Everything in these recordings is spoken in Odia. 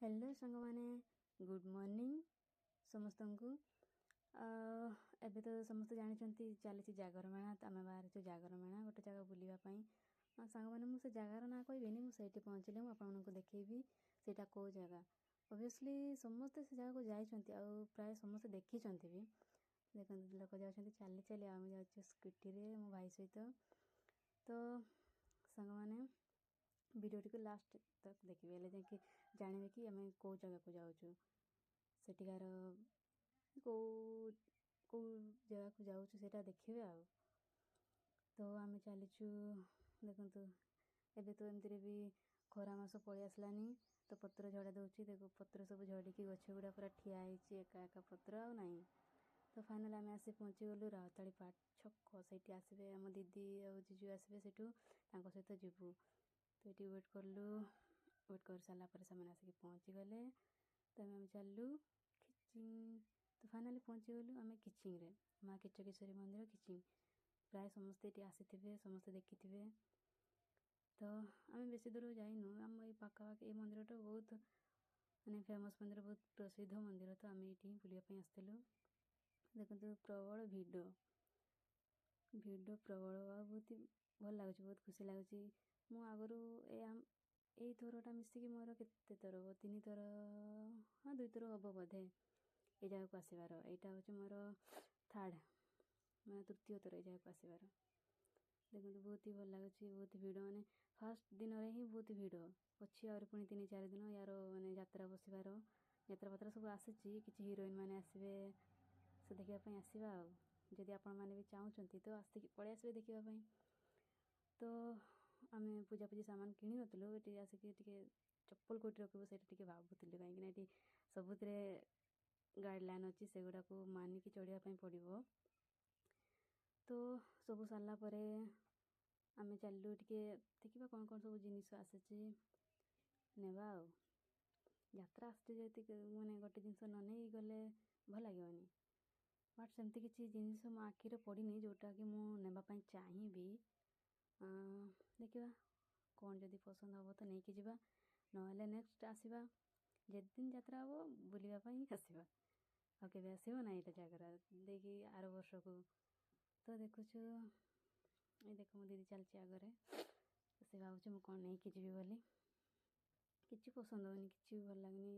ହ୍ୟାଲୋ ସାଙ୍ଗମାନେ, ଗୁଡ଼୍ ମର୍ଣ୍ଣିଂ ସମସ୍ତଙ୍କୁ। ଏବେ ତ ସମସ୍ତେ ଜାଣିଛନ୍ତି ଚାଲିଛି ଜାଗର ମେଳା। ତ ଆମେ ବାହାରିଛୁ ଜାଗର ମେଳା ଗୋଟେ ଜାଗା ବୁଲିବା ପାଇଁ। ସାଙ୍ଗମାନେ, ମୁଁ ସେ ଜାଗାର ନାଁ କହିବିନି, ମୁଁ ସେଇଠି ପହଞ୍ଚିଲେ ମୁଁ ଆପଣମାନଙ୍କୁ ଦେଖେଇବି ସେଇଟା କେଉଁ ଜାଗା। ଅବଭିୟସଲି ସମସ୍ତେ ସେ ଜାଗାକୁ ଯାଇଛନ୍ତି ଆଉ ପ୍ରାୟ ସମସ୍ତେ ଦେଖିଛନ୍ତି ବି। ଦେଖନ୍ତୁ, ଲୋକ ଯାଉଛନ୍ତି ଚାଲି ଚାଲି ଆଉ ଆମେ ଯାଉଛୁ ସ୍କୁଟିରେ ମୋ ଭାଇ ସହିତ। ତ ସାଙ୍ଗମାନେ, ଭିଡ଼ିଓଟିକୁ ଲାଷ୍ଟ ତକ୍ ଦେଖିବେ, ହେଲେ ଯାଇକି ଜାଣିବେ କି ଆମେ କେଉଁ ଜାଗାକୁ ଯାଉଛୁ, ସେଠିକାର କେଉଁ କେଉଁ ଜାଗାକୁ ଯାଉଛୁ ସେଇଟା ଦେଖିବେ। ଆଉ ତ ଆମେ ଚାଲିଛୁ। ଦେଖନ୍ତୁ, ଏବେ ତ ଏମିତିରେ ବି ଖରା ମାସ ପଳେଇ ଆସିଲାନି, ତ ପତ୍ର ଝଡ଼ା ଦେଉଛି। ଦେଖ, ପତ୍ର ସବୁ ଝଡ଼ିକି ଗଛ ଗୁଡ଼ା ପୁରା ଠିଆ ହେଇଛି ଏକା ଏକା, ପତ୍ର ଆଉ ନାହିଁ। ତ ଫାଇନାଲ୍ ଆମେ ଆସି ପହଞ୍ଚିଗଲୁ ରାଉତାଳି ପାଟ ଛକ। ସେଇଠି ଆସିବେ ଆମ ଦିଦି ଆଉ ଜିଜୁ ଆସିବେ, ସେଠୁ ତାଙ୍କ ସହିତ ଯିବୁ। ତ ଏଠି ୱେଟ୍ କଲୁ। ୱେଟ୍ କରିସାରିଲା ପରେ ସେମାନେ ଆସିକି ପହଞ୍ଚିଗଲେ। ତ ଆମେ ଚାଲିଲୁ ଖିଚିଂ। ତ ଫାଇନାଲି ପହଞ୍ଚିଗଲୁ ଆମେ ଖିଚିଂରେ, ମା କିଚକେଶ୍ୱରୀ ମନ୍ଦିର ଖିଚିଂ। ପ୍ରାୟ ସମସ୍ତେ ଏଠି ଆସିଥିବେ, ସମସ୍ତେ ଦେଖିଥିବେ। ତ ଆମେ ବେଶୀ ଦୂରକୁ ଯାଇନୁ, ଆମ ଏଇ ପାଖାପାଖି। ଏଇ ମନ୍ଦିରଟା ବହୁତ ମାନେ ଫେମସ୍ ମନ୍ଦିର, ବହୁତ ପ୍ରସିଦ୍ଧ ମନ୍ଦିର। ତ ଆମେ ଏଇଠି ହିଁ ବୁଲିବା ପାଇଁ ଆସିଥିଲୁ। ଦେଖନ୍ତୁ, ପ୍ରବଳ ଭିଡ଼, ଭିଡ଼ ପ୍ରବଳ। ଆଉ ବହୁତ ଭଲ ଲାଗୁଛି, ବହୁତ ଖୁସି ଲାଗୁଛି। ମୁଁ ଆଗରୁ ଏ ଏଇ ଥରଟା ମିଶିକି ମୋର କେତେ ଥର ହବ, 3 ଥର, ହଁ, 2 ଥର ହବ ବୋଧେ ଏଇ ଜାଗାକୁ ଆସିବାର। ଏଇଟା ହେଉଛି ମୋର ଥାର୍ଡ଼, ମାନେ ତୃତୀୟ ଥର ଏଇ ଜାଗାକୁ ଆସିବାର। ଦେଖନ୍ତୁ, ବହୁତ ହି ଭଲ ଲାଗୁଛି, ବହୁତ ଭିଡ଼। ମାନେ ଫାଷ୍ଟ ଦିନରେ ହିଁ ବହୁତ ଭିଡ଼ ଅଛି, ଆହୁରି ପୁଣି 3-4 ଦିନ ୟାର ମାନେ ଯାତ୍ରା ବସିବାର। ଯାତ୍ରା ପତ୍ର ସବୁ ଆସିଛି, କିଛି ହିରୋଇନ୍ ମାନେ ଆସିବେ, ସେ ଦେଖିବା ପାଇଁ ଆସିବା। ଆଉ ଯଦି ଆପଣମାନେ ବି ଚାହୁଁଛନ୍ତି ତ ଆସିକି ପଳେଇ ଆସିବେ ଦେଖିବା ପାଇଁ। ତ ଆମେ ପୂଜାପୂଜି ସାମାନ କିଣିନଥିଲୁ। ଏଠି ଆସିକି ଟିକେ ଚପଲ କେଉଁଠି ରଖିବୁ ସେଇଟା ଟିକେ ଭାବୁଥିଲୁ, କାହିଁକିନା ଏଠି ସବୁଥିରେ ଗାଇଡ଼ଲାଇନ୍ ଅଛି, ସେଗୁଡ଼ାକୁ ମାନିକି ଚଳିବା ପାଇଁ ପଡ଼ିବ। ତ ସବୁ ସାରିଲା ପରେ ଆମେ ଚାଲିଲୁ ଟିକେ ଦେଖିବା କ'ଣ କ'ଣ ସବୁ ଜିନିଷ ଆସିଛି ନେବା। ଆଉ ଯାତ୍ରା ଆସିଛି ଯେତିକି, ମାନେ ଗୋଟେ ଜିନିଷ ନ ନେଇ ଗଲେ ଭଲ ଲାଗିବନି। ବଟ୍ ସେମିତି କିଛି ଜିନିଷ ମୋ ଆଖିରେ ପଡ଼ିନି ଯେଉଁଟାକି ମୁଁ ନେବା ପାଇଁ ଚାହିଁବି। ଦେଖିବା କ'ଣ ଯଦି ପସନ୍ଦ ହେବ ତ ନେଇକି ଯିବା, ନହେଲେ ନେକ୍ସଟ ଆସିବା। ଯେତେଦିନ ଯାତ୍ରା ହେବ ବୁଲିବା ପାଇଁ ଆସିବା, ଆଉ କେବେ ଆସିବ ନା ଏଇଟା ଜାଗର ଦେଇକି ଆର ବର୍ଷକୁ। ତ ଦେଖୁଛୁ, ଏଇ ଦେଖ, ମୋ ଦିଦି ଚାଲିଛି ଆଗରେ। ସେ ଭାବୁଛି ମୁଁ କ'ଣ ନେଇକି ଯିବି ବୋଲି। କିଛି ପସନ୍ଦ ହେଉନି, କିଛି ବି ଭଲ ଲାଗୁନି।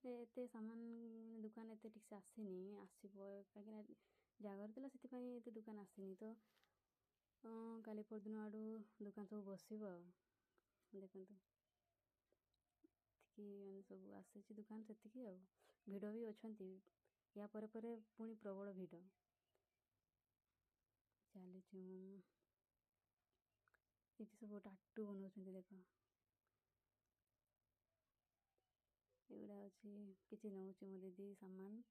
ଏତେ ସାମାନ ମାନେ ଦୋକାନ ଏତେ ଠିକ୍ସେ ଆସିନି, ଆସିବ, କାହିଁକିନା ଜାଗର ଥିଲା, ସେଥିପାଇଁ ଏତେ ଦୋକାନ ଆସିନି। ତ କାଲି ପରଦିନ ଆଡ଼ୁ ଦୋକାନ ସବୁ ବସିବ। ଆଉ ଦେଖନ୍ତୁ, ଏତିକି ମାନେ ସବୁ ଆସିଛି ଦୋକାନ ସେତିକି, ଆଉ ଭିଡ଼ ବି ଅଛନ୍ତି। ୟା ପରେ ପରେ ପୁଣି ପ୍ରବଳ ଭିଡ଼ ଚାଲିଛି। ମୁଁ ଏଠି ସବୁ ଟାଟୁ ବନାଉଛନ୍ତି, ଦେଖ ଏଗୁଡ଼ା ଅଛି। କିଛି ନେଉଛି ମୋ ଦିଦି ସାମାନ।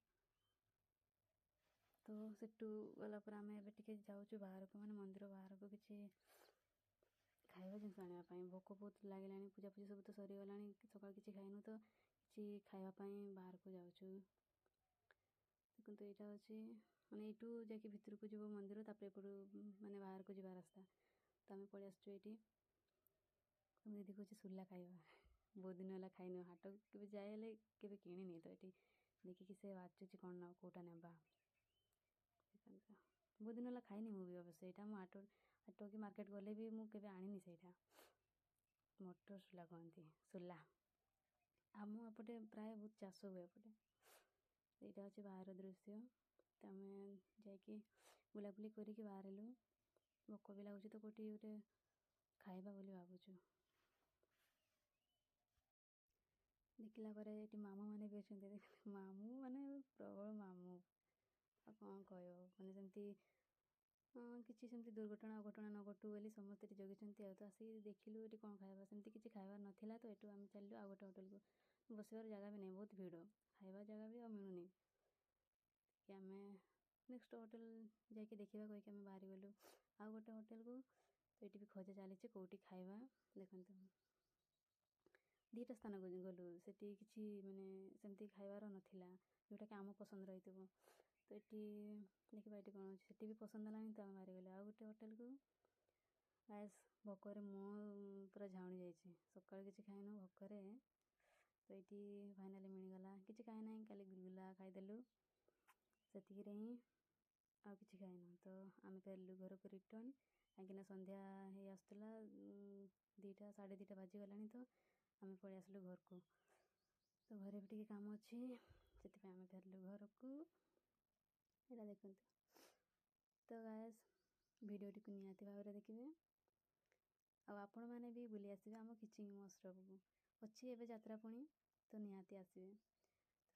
ତ ସେଠୁ ଗଲା ପରେ ଆମେ ଏବେ ଟିକେ ଯାଉଛୁ ବାହାରକୁ, ମାନେ ମନ୍ଦିର ବାହାରକୁ, କିଛି ଖାଇବା ଜିନିଷ ଆଣିବା ପାଇଁ। ଭୋକ ବହୁତ ଲାଗିଲାଣି, ପୂଜାପୂଜି ସବୁ ତ ସରିଗଲାଣି, ସକାଳୁ କିଛି ଖାଇନୁ, ତ କିଛି ଖାଇବା ପାଇଁ ବାହାରକୁ ଯାଉଛୁ। ଦେଖନ୍ତୁ, ଏଇଟା ହେଉଛି ମାନେ ଏଇଠୁ ଯାଇକି ଭିତରକୁ ଯିବ ମନ୍ଦିର, ତାପରେ ଏପଟୁ ମାନେ ବାହାରକୁ ଯିବା ରାସ୍ତା। ତ ଆମେ ପଳେଇ ଆସିଛୁ ଏଇଠି। ମୋ ଦିଦି କହୁଛି ସୁଲା ଖାଇବା, ବହୁତ ଦିନ ହେଲା ଖାଇନୁ। ହାଟ କେବେ ଯାଏ, ହେଲେ କେବେ କିଣିନି। ତ ଏଠି ଦେଖିକି ସେ ବାଛୁଛି କ'ଣ ନେବ, କେଉଁଟା ନେବା। ଦେଖନ୍ତୁ, ବହୁତ ଦିନ ହେଲା ଖାଇନି ମୁଁ ବି ଅବଶ୍ୟ ଏଇଟା। ମୁଁ ହାଟ ହାଟ କି ମାର୍କେଟ ଗଲେ ବି ମୁଁ କେବେ ଆଣିନି ସେଇଟା। ମଟର ସୁଲା କହନ୍ତି, ସୁଲା ଆମ ଏପଟେ ପ୍ରାୟ ବହୁତ ଚାଷ ହୁଏ ଏପଟେ। ଏଇଟା ହେଉଛି ବାହାର ଦୃଶ୍ୟ। ତ ଆମେ ଯାଇକି ବୁଲାବୁଲି କରିକି ବାହାରିଲୁ। ଭୋକ ବି ଲାଗୁଛି, ତ କେଉଁଠି ଗୋଟେ ଖାଇବା ବୋଲି ଭାବୁଛୁ। ଦେଖିଲା ପରେ ଏଠି ମାମୁଁ ମାନେ ବି ଅଛନ୍ତି। ମାମୁଁ ମାନେ ପ୍ରବଳ ମାମୁଁ, ଆଉ କ'ଣ କହିବ। ମାନେ ସେମିତି କିଛି ସେମିତି ଦୁର୍ଘଟଣା ଅଘଟଣ ନ ଘଟୁ ବୋଲି ସମସ୍ତେ ଏଠି ଜଗିଛନ୍ତି। ଆଉ ତ ଆସିକି ଦେଖିଲୁ ଏଠି କ'ଣ ଖାଇବା, ସେମିତି କିଛି ଖାଇବାର ନଥିଲା। ତ ଏଠୁ ଆମେ ଚାଲିଲୁ ଆଉ ଗୋଟେ ହୋଟେଲକୁ। ବସିବାର ଜାଗା ବି ନାହିଁ, ବହୁତ ଭିଡ଼, ଖାଇବା ଜାଗା ବି ଆଉ ମିଳୁନି କି। ଆମେ ନେକ୍ସଟ ହୋଟେଲ ଯାଇକି ଦେଖିବା କହିକି ଆମେ ବାହାରିଗଲୁ ଆଉ ଗୋଟେ ହୋଟେଲକୁ। ତ ଏଠି ବି ଖୋଜା ଚାଲିଛି କେଉଁଠି ଖାଇବା। ଦେଖନ୍ତୁ, 2ଟା ସ୍ଥାନକୁ ଗଲୁ, ସେଠି କିଛି ମାନେ ସେମିତି ଖାଇବାର ନଥିଲା ଯେଉଁଟାକି ଆମ ପସନ୍ଦ ରହିଥିବ। ତ ଏଠି ଦେଖିବା ଏଠି କ'ଣ ଅଛି। ସେଠି ବି ପସନ୍ଦ ହେଲାନି, ତ ଆମେ ବାହାରିଗଲୁ ଆଉ ଗୋଟେ ହୋଟେଲକୁ। ବାସ୍, ଭୋକରେ ମୁଁ ପୁରା ଝାଉଁଳି ଯାଇଛି। ସକାଳୁ କିଛି ଖାଇନୁ, ଭୋକରେ ତ ଏଇଠି ଫାଇନାଲି ମିଳିଗଲା। କିଛି ଖାଇ ନାହିଁ, ଖାଲି ଗୁଲଗୁଲା ଖାଇଦେଲୁ, ସେତିକିରେ ହିଁ, ଆଉ କିଛି ଖାଇନୁ। ତ ଆମେ ଫେରିଲୁ ଘରକୁ ରିଟର୍ଣ୍ଣ, କାହିଁକିନା ସନ୍ଧ୍ୟା ହେଇ ଆସୁଥିଲା, 2ଟା 2:30 ବାଜିଗଲାଣି। ତ ଆମେ ପଳେଇ ଆସିଲୁ ଘରକୁ। ତ ଘରେ ବି ଟିକେ କାମ ଅଛି, ସେଥିପାଇଁ ଆମେ ଫେରିଲୁ ଘରକୁ। ଏଇଟା ଦେଖନ୍ତୁ। ତ ଗାଏସ୍, ଭିଡ଼ିଓଟିକୁ ନିହାତି ଭାବରେ ଦେଖିବେ ଆଉ ଆପଣମାନେ ବି ବୁଲି ଆସିବେ ଆମ ଖିଚିଙ୍ଗ ମହୋତ୍ସବକୁ। ଅଛି ଏବେ ଯାତ୍ରା ପୁଣି, ତ ନିହାତି ଆସିବେ।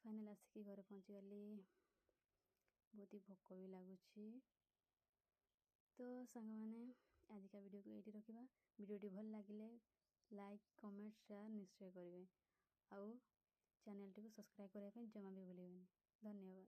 ଫାଇନାଲ୍ ଆସିକି ଘରେ ପହଞ୍ଚିଗଲି। ବହୁତ ହି ଭୋକ ବି ଲାଗୁଛି। ତ ସାଙ୍ଗମାନେ, ଆଜିକା ଭିଡ଼ିଓକୁ ଏଇଠି ରଖିବା। ଭିଡ଼ିଓଟି ଭଲ ଲାଗିଲେ ଲାଇକ୍, କମେଣ୍ଟ, ସେୟାର ନିଶ୍ଚୟ କରିବେ ଆଉ ଚ୍ୟାନେଲଟିକୁ ସବସ୍କ୍ରାଇବ୍ କରିବା ପାଇଁ ଜମା ବି ଭୁଲିବେନି। ଧନ୍ୟବାଦ।